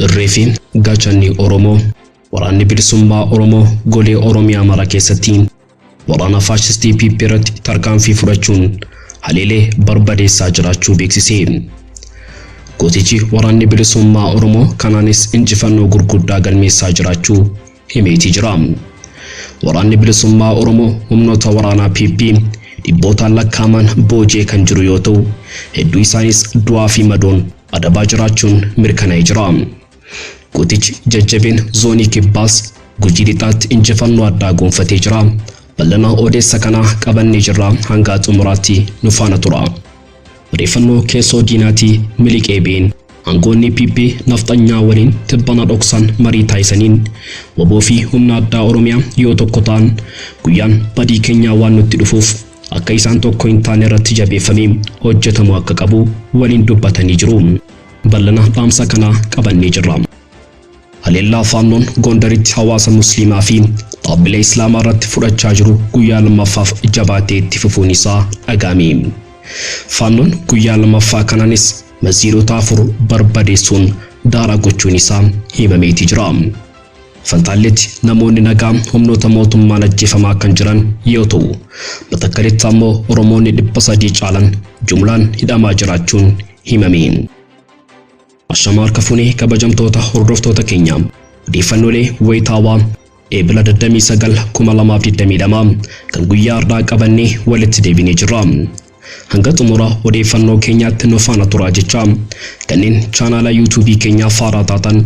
Irree fi gaachanni Oromoo waraanni bilisummaa Oromoo golee Oromiyaa mara keessatti waraana faashistii PP irratti tarkaanfii fudhachuun haleelee barbadeessaa jiraachuu beeksise. Gootichi waraanni bilisummaa Oromoo kanaanis injifannoo gurguddaa galmeessaa jiraachuu himeetii jira. Waraanni bilisummaa Oromoo humnoota waraanaa PP dhibbootaan lakkaa'aman booji'ee kan jiru yoo ta'u, hedduu isaanis du'aa fi madoon adabaa jiraachuun mirkanaa'ee jira. Gootichi jajjabeen zoonii kibbaas Gujii lixaatti injifannoo addaa gonfatee jira. Bal'ina odeessa kanaa qabannee jirra, hanga xumuraatti nu faana tura. Odeeffannoo keessoo diinaatii miliqee ba'een aangoonni PP nafxanyaa waliin tibbana dhoksan marii taasisaniin WBO fi humna addaa Oromiyaa yoo tokko ta'an guyyaan badii keenyaa waan nutti dhufuuf akka isaan tokko hin taane irratti jabeeffamee hojjetamuu akka qabu waliin dubbatanii jiru. Bal'ina dhaamsa kanaa qabannee jirra. Haleellaa Faannoon Gondaritti hawaasa Musliimaa fi dhaabbilee Islaamaa irratti fudhachaa jiru guyyaa lammaffaaf jabaatee itti fufuun isaa dhaga'ame. Faannoon guyyaa lammaffaa kanaanis masjiidota 4 barbadeessuun daaraa gochuun isaa himameeti jira. Fantaalleetti namoonni nagaa humnoota mootummaan ajjeefamaa kan jiran yoo ta'u, Matakkalitti ammoo Oromoonni 300 caalan jumlaan hidhamaa jiraachuun himame. Ashamaa harka fuunee kabajamtoota hordoftoota keenya, odeeffannoolee wayitaawaa Eebila 29 2022 kan guyyaa har'aa qabannee walitti deebinee jirra. Hanga xumura odeeffannoo keenyaatti nu faana turaa jecha, kanneen chaanaala yuutuubii keenyaa faaraa taatan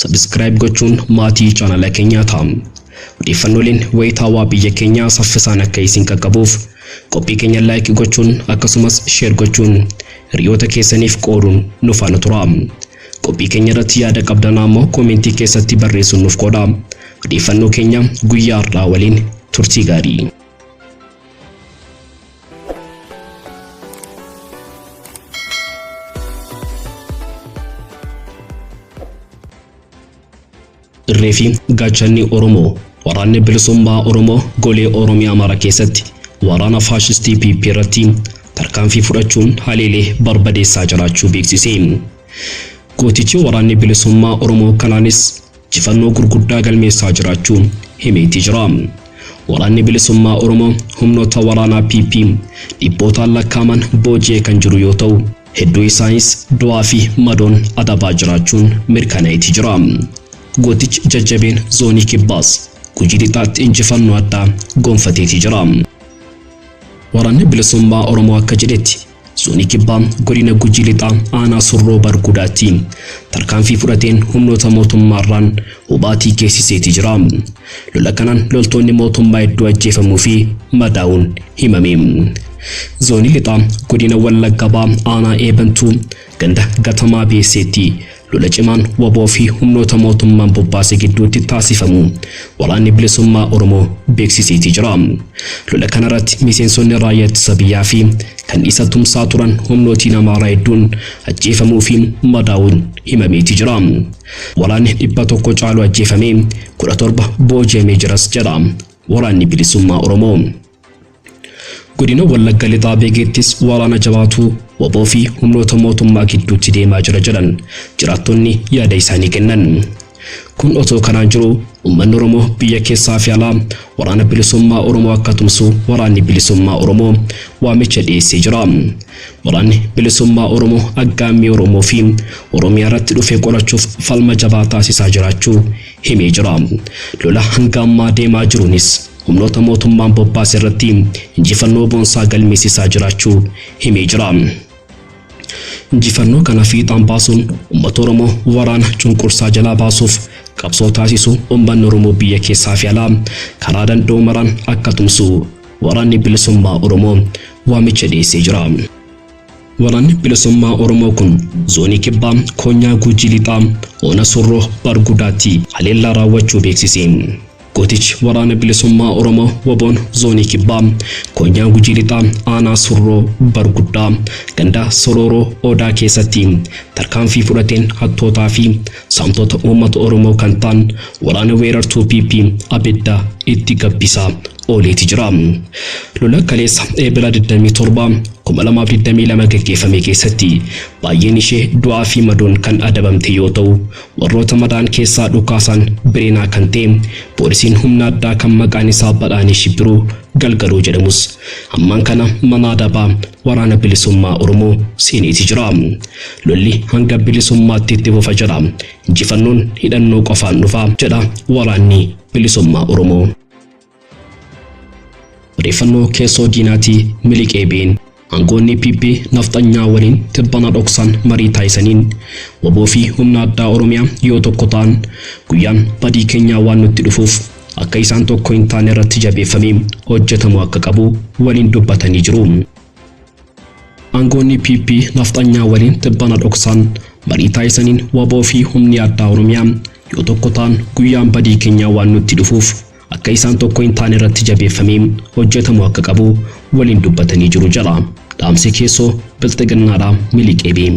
subscribe gochuun maatii chaanaala keenyaa ta'a. Odeeffannooleen wayitaawaa biyya keenyaa saffisaan akka isin qaqqabuuf qophii keenya like gochuun akkasumas share gochuun hiriyoota keessaniif qooduun nu faana tura. Qophii keenya irratti yaada qabdan ammoo koomentii keessatti barreessuun nuuf qooda. Odeeffannoo keenya guyyaa har'aa waliin turtii gaarii. Irree fi gaachanni Oromoo waraanni bilisummaa Oromoo golee Oromiyaa mara keessatti waraana faashistii PP irratti tarkaanfii fudhachuun haleelee barbadeessaa jiraachuu beeksise. Gootichi waraanni bilisummaa Oromoo kanaanis injifannoo gurguddaa galmeessaa jiraachuu himeetii jira. Waraanni bilisummaa Oromoo humnoota waraanaa PP dhibbootaan lakkaa'aman booji'ee kan jiru yoo ta'u, hedduu isaanis du'aa fi madoon adabaa jiraachuun mirkanaa'eetii jira. Gootichi jajjabeen zoonii kibbaas Gujii lixaatti injifannoo addaa gonfateetii jira. Waraanni bilisummaa Oromoo akka jedhetti zoonii kibbaa godina Gujii lixaa aanaa Surroo Bargudaatti tarkaanfii fudhateen humnoota mootummaarraan hubaatii geessiseetii jira. Lola kanaan loltoonni mootummaa hedduu ajjeefamuu fi madaa'uun himame. Zoonii lixaa godina Wallagga Bahaa aanaa Eebantuu ganda Gatamaa Beesseetti lola cimaan WBO fi humnoota mootummaan bobbaase gidduutti taasifamu waraanni bilisummaa Oromoo beeksiseetii jira. Lola kanarratti miseensonni raayyaa ittisa biyyaa fi kan isa tumsaa turan humnootiin Amaaraa hedduun ajjeefamuu fi madaa'uun himameetii jira. Waraanni 100 caalu ajjeefamee 17 booji'amee jiras jedha waraanni bilisummaa Oromoo. Godina Wallagga Lixaa Beegeettis waraana jabaatu WBO fi humnoota mootummaa gidduutti deemaa jira jedhan jiraattonni yaada isaanii kennan. Kun otoo kanaan jiru uummanni Oromoo biyya keessaa fi alaa waraana bilisummaa Oromoo akka tumsu waraanni bilisummaa Oromoo waamicha dhiyeessee jira. Waraanni bilisummaa Oromoo aggaammii Oromoo fi Oromiyaa irratti dhufe qolachuuf falma jabaa taasisaa jiraachuu himee jira. Lola hanga ammaa deemaa jiruunis humnoota mootummaan bobbaase irratti injifannoo boonsaa galmeessisaa jiraachuu himee jira. Injifannoo kana fiixaan baasuun uummata Oromoo waraana cunqursaa jalaa baasuuf qabsoo taasisu uummanni Oromoo biyya keessaa fi alaa karaa danda'u maraan akka tumsu waraanni bilisummaa Oromoo waamicha dhiyeessee jira. Waraanni bilisummaa Oromoo kun zoonii kibbaa Koonyaa Gujii Lixaa Ona Surroo Bargudaatti haleellaa raawwachuu beeksise. Gootichi waraana bilisummaa Oromoo WBOn zoonii kibbaa Koonyaa Gujii Lixaa aanaa Surroo Barguddaa ganda Sorooroo Odaa keessatti tarkaanfii fudhateen hattootaa fi saamtota uummata Oromoo kan ta'an waraana weerartuu PP abidda itti gabbisaa ooleeti jira. Lola kaleessa Eebila 27 2022 gaggeeffame keessatti baay'een ishee du'aa fi madoon kan adabamte yoo ta'u, warroota madaan keessaa dhukaasaan bireenaa kan ta'e poolisiin humna addaa kan maqaan isaa Badhaanii Shibbiruu Galgaloo jedhamus ammaan kana mana adabaa waraana bilisummaa Oromoo seeneeti jira. Lolli hanga bilisummaatti itti fufa jedha. Injifannoon hidhannoo qofaan dhufa jedha waraanni bilisummaa Oromoo. Odeeffannoo keessoo diinaatii miliqee been aangoonni PP nafxanyaa waliin tibbana dhoksan marii taasisaniin waboo fi humna addaa Oromiyaa yoo tokko ta'an guyyaan badii keenyaa waan nutti dhufuuf akka isaan tokko hin taane irratti jabeeffamee hojjetamuu akka qabu waliin dubbatanii jiru. Aangoonni PP nafxanyaa waliin tibbana dhoksan marii taasisaniin waboo fi humni addaa Oromiyaa yoo tokko ta'an guyyaan badii keenyaa waan nutti dhufuuf akka isaan tokko hin taane irratti jabeeffamee hojjetamuu akka qabu waliin dubbatanii jiru jedha. Dhaamsi keessoo bilxiginnaadhaa miliqee bee.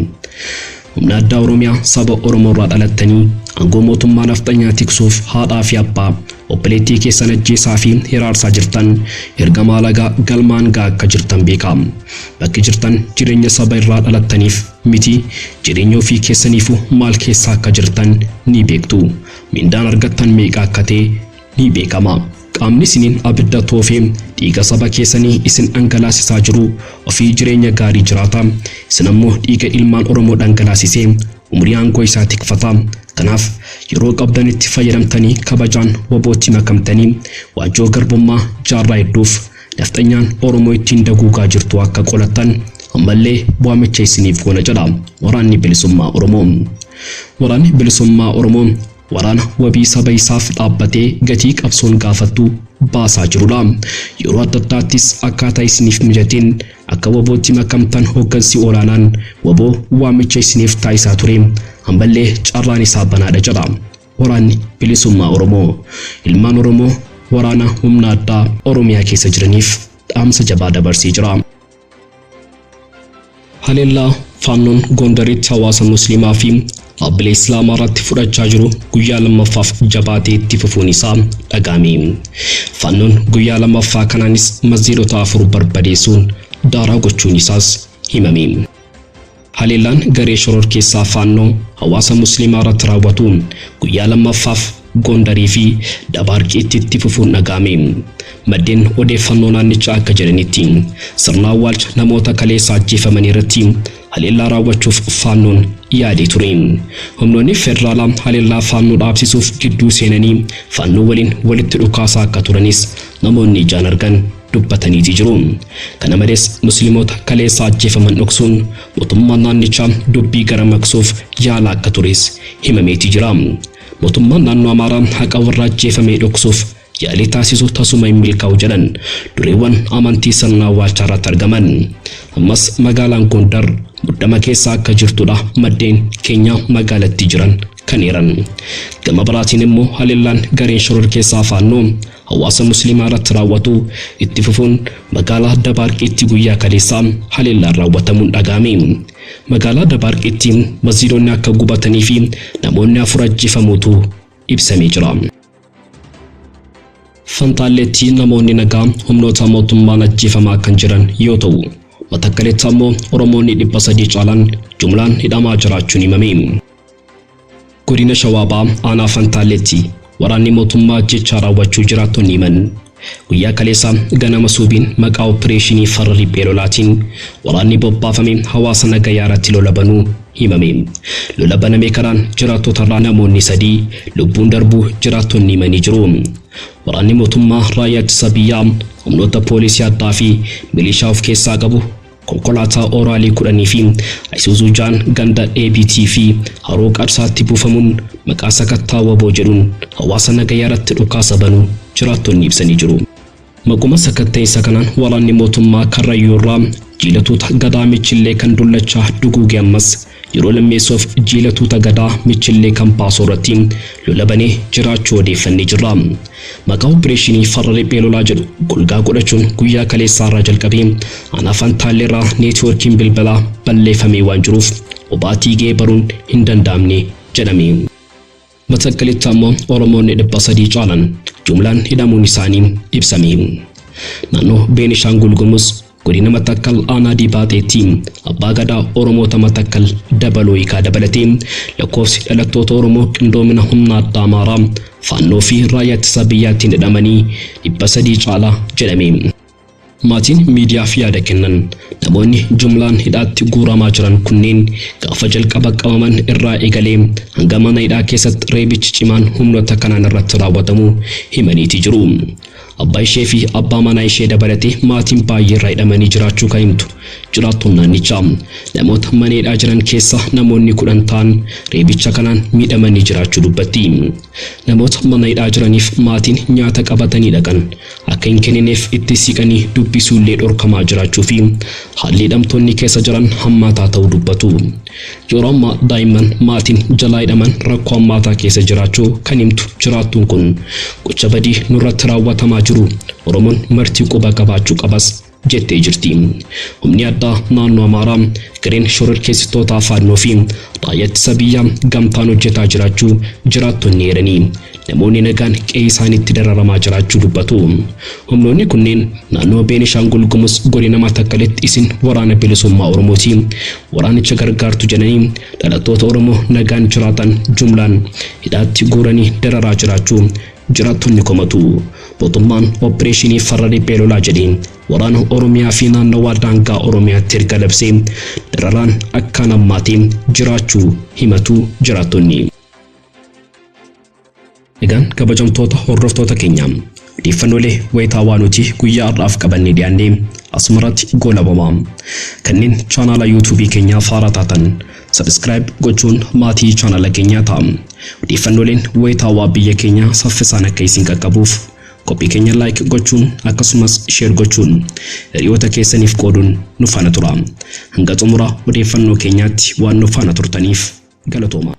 Humna addaa Oromiyaa saba Oromoo irraa dhalattanii aangoo mootummaa nafxanyaa tiksuuf haadhaa fi abbaa obboleettii keessan ajjeesaa fi hiraarsaa jirtan ergama alagaa galmaan gahaa akka jirtan beeka. Bakki jirtan jireenya saba irraa dhalattaniif miti, jireenya ofii keessaniifuu maal keessa akka jirtan ni beektu. Mindaan argattan meeqa akka ta'e ni beekama. Qaamni isiniin abidda toofee dhiiga saba keessanii isin dhangalaasisaa jiru ofii jireenya gaarii jiraata. Isin ammoo dhiiga ilmaan Oromoo dhangalaasisee umurii aangoo isaa tikfata. Kanaaf yeroo qabdanitti fayyadamtanii kabajaan wabootti makamtanii waajjoo garbummaa jaarraa hedduuf nafxanyaan Oromoo ittiin daguugaa jirtu akka qolattan ammallee waamicha isiniif goona jedha waraanni bilisummaa Oromoo. Waraanni bilisummaa Oromoo waraana wabii saba isaaf dhaabbatee gatii qabsoon gaafattu baasaa jirudha. Yeroo adda addaattis akkaataa isiniif mijateen akka wabootti makamtan hooggansi olaanaan waboo waamicha isiniif taasisaa ture. Ammallee carraan isaa banaadha jedha waraanni bilisummaa Oromoo. Ilmaan Oromoo waraana humna addaa Oromiyaa keessa jiraniif dhaamsa jabaa dabarsee jira. Haleellaa Faannoon Gondaritti hawaasa Musliimaa fi dhaabbilee Islaamaa irratti fudhachaa jiru guyyaa lammaffaaf jabaatee itti fufuun isaa dhaga'ame. Faannoon guyyaa lammaffaa kanaanis masjiidota 4 barbadeessuun daaraa gochuun isaas himame. Haleellaan garee shororkeessaa Faannoo hawaasa Musliimaa irratti raawwatu guyyaa lammaffaaf Gondarii fi Dabaarqiitti itti fufuun dhaga'ame. Maddeen odeeffannoo naannichaa akka jedhanitti sirna awwaalcha namoota kaleessa ajjeefamanii irratti haleellaa raawwachuuf Faannoon yaadee ture. Humnoonni federaalaa haleellaa Faannoo dhaabsisuuf gidduu seenanii Faannoo waliin walitti dhukaasaa akka turanis namoonni ijaan argan dubbataniiti jiru. Kana malees Musliimoota kaleessa ajjeefaman dhoksuun mootummaan naannichaa dubbii gara maqsuuf yaala akka tures himameeti jira. Mootummaan naannoo Amaaraa haqa warra ajjeefamee dhoksuuf yaalii taasisu tasuma hin milkaa'u jedhan dureewwan amantii sirna awwaalchaa irratti argaman. Ammas magaalaan Gondar muddama keessa akka jirtudha maddeen keenya magaalattii jiran kan eeran. Gama biraatiin immoo haleellaan gareen shororkeessaa Faannoo hawaasa Musliimaa irratti raawwatu itti fufuun magaalaa Dabaarqiitti guyyaa kaleessaa haleellaan raawwatamuun dhaga'ame. Magaalaa Dabaarqiitti masjiidonni akka gubatanii fi namoonni 4 ajjeefamuutu ibsamee jira. Fantaalleetti namoonni nagaa humnoota mootummaan ajjeefamaa kan jiran yoo ta'u, Matakkaletti ammoo Oromoonni 300 caalan jumlaan hidhamaa jiraachuun himame. Godina Shawaa Bahaa aanaa Fantaalleetti waraanni mootummaa ajjeechaa raawwachuu jiraattonni himan. Guyyaa kaleessaa ganama suubiin maqaa opereeshinii farra riphee lolaatiin waraanni bobbaafame hawaasa nagayaa irratti lola banuu himame. Lola baname kanaan jiraattota irraa namoonni 3 lubbuun darbuu jiraattonni himanii jiru. Waraanni mootummaa raayyaa ittisa biyyaa humnoota poolisii addaa fi milishaa of keessaa qabu konkolaataa Oraalii 10 fi Isuzu 6 ganda ABT fi Haroo Qarsaatti buufamuun maqaa sakattaa waboo jedhuun hawaasa nagayaa irratti dhukaasa banuu jiraattonni ibsanii jiru. Maquma sakatta'insa kanaan waraanni mootummaa Karrayyuu irraa jiilatoota gadaa Michillee kan dullachaa duguuge ammas yeroo lammeessoof jiilatoota gadaa Michillee kan baasoo irratti lola banee jiraachuu odeeffannee jirra. Maqaa opereeshinii farra riphee lolaa jedhu golgaa godhachuun guyyaa kaleessaa irraa jalqabee aanaa Fantaallee irraa neetwoorkiin bilbilaa balleeffamee waan jiruuf obaatii ga'ee baruun hin danda'amne jedhame. Matakkalitti ammoo Oromoonni 300 caalan jumlaan hidhamuun isaanii ibsame. Naannoo Beenishaangul Gumuz Godina Matakkal Aanaa Dibaaxeetti Abbaa Gadaa Oromoota Matakkal Dabaloo Hiikaa dabalatee lakkoofsi dhalattoota Oromoo qindoomina humna addaa Amaaraa, Faannoo fi Raayyaa Ittisa Biyyaatiin hidhamanii 300 caala jedhame. Maatiin miidiyaaf yaada kennan namoonni jumlaan hidhaatti guuramaa jiran kunneen gaafa jalqaba qabaman irraa eegalee hanga mana hidhaa keessatti reebichi cimaan humnoota kanaan irratti raawwatamu himaniiti jiru. Abbaa ishee fi abbaa manaa ishee dabalatee maatiin baay'ee irraa hidhamanii jiraachuu kan himtu jiraattuun naannichaa, namoota mana hidhaa jiran keessa namoonni 10 ta'an reebicha kanaan miidhamanii jiraachuu dubbatti. Namoota mana hidhaa jiraniif maatiin nyaata qabatanii dhaqan akka hin kennineef itti siqanii dubbisuullee dhorkamaa jiraachuu fi haalli hidhamtoonni keessa jiran hammaataa ta'uu dubbatu. Yeroo ammaa daa'imman maatiin jalaa hidhaman rakkoo hammaataa keessa jiraachuu kan himtu jiraattuun kun, gocha badii nurratti raawwatamaa jiru Oromoon marti quba qabaachuu qabas jettee jirti. Humni addaa naannoo Amaaraa, gareen shororkeessitootaa Faannoo fi Raayyaa Ittisa Biyyaa gamtaan hojjetaa jiraachuu jiraattonni eeranii, namoonni nagaan qe'ee isaaniitti dararamaa jiraachuu dubbatu. Humnoonni kunneen naannoo Beenishaangul Gumuz godina Matakkalitti isin Waraana Bilisummaa Oromooti, waraanicha gargaartu jedhanii dhalattoota Oromoo nagaan jiraatan jumlaan hidhaatti guuranii dararaa jiraachuu jiraattonni komatu. Mootummaan oppireeshinii farra riphee lolaa jedhee waraana Oromiyaa fi naannawaa daangaa Oromiyaatti erga labsee dararaan akkaan hammaatee jiraachuu himatu jiraattonni. Egaan kabajamtoota hordoftoota keenya, odeeffannoolee wayitaawaa nuti guyyaa har'aaf qabannee dhiyaannee asumarratti goolabama. Kanneen chaanaala yuutuubii keenyaaf haaraa taatan subscribe gochuun maatii chaanaala keenyaa ta'a. Odeeffannooleen wayitaawaa biyya keenyaa saffisaan akka isin qaqqabuuf qophii keenya like gochuun akkasumas share gochuun hiriyoota keessaniif qooduun nu faana tura. Hanga xumura odeeffannoo keenyaatti waan nu faana turtaniif galatooma.